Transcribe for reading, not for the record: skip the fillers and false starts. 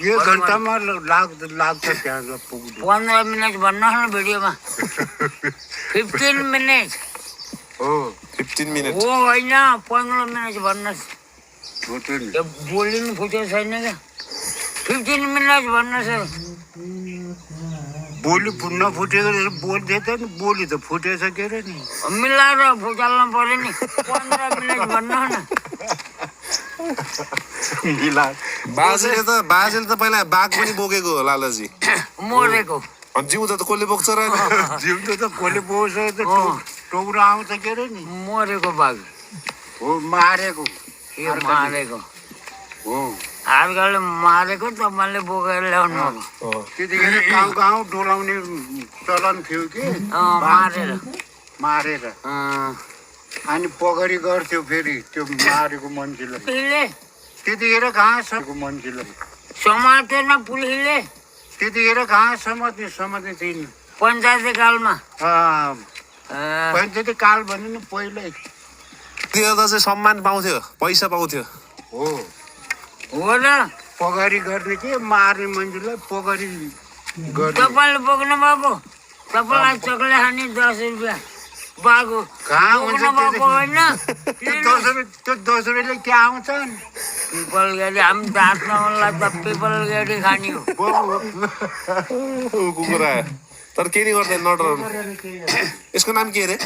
एक घन्टामा लाग्छ त्यहाँ पुग्नु 15 मिनट भन्नुहोस् न भिडियोमा 15 मिनट हो 15 मिनट हो होइन 15 मिनट भन्नुहोस् त्यो बोली नि फुटेको छैन क्या 15 मिनट भन्नुहोस् बोली नफुटेको बोल्दै त नि बोली त फुटेछ के अरे नि मिलाएर फुटाल्न पर्यो नि 15 मिनट भन्नुहोस् न बाजेले त पहिला बाघ पनि बोकेको हो लालाजी मरेको जिउँदो त कसले बोक्छ र जिउँदो त कसले बोक्छ टोक्रो आउँछ के अरे नि मरेको बाघ हो मारेको मारेको हो अर्काले मारेको तपाईँले बोकेर ल्याउनु त्यतिखेर गाउँ गाउँ डोलाउने चलन थियो कि मारेर अनि पगडी गर्थ्यो फेरि त्यो मारेको मान्छेलाई त्यतिखेर कहाँ मान्छेलाई समातेन पुलिसले त्यतिखेर कहाँ समाते थिएन पञ्चायती कालमा पञ्चायती काल भन्यो नि पहिल्यै त्यो त चाहिँ सम्मान पाउँथ्यो पैसा पाउँथ्यो हो र पगडी गर्ने के मार्ने मान्छेलाई पगडी गर्ने तपाईँले बोक्नु भएको तपाईँलाई चक्लेट खाने 10 रुपियाँ बाघो कहाँ हुन्छ होइन त्यो 10 रुपियाँले के आउँछ पिपल गाडी हामी दाँत नहुनलाई त पिपल गाडी खाने हो कुकुरा तर केही गर्दैन नडराउनु यसको नाम के अरे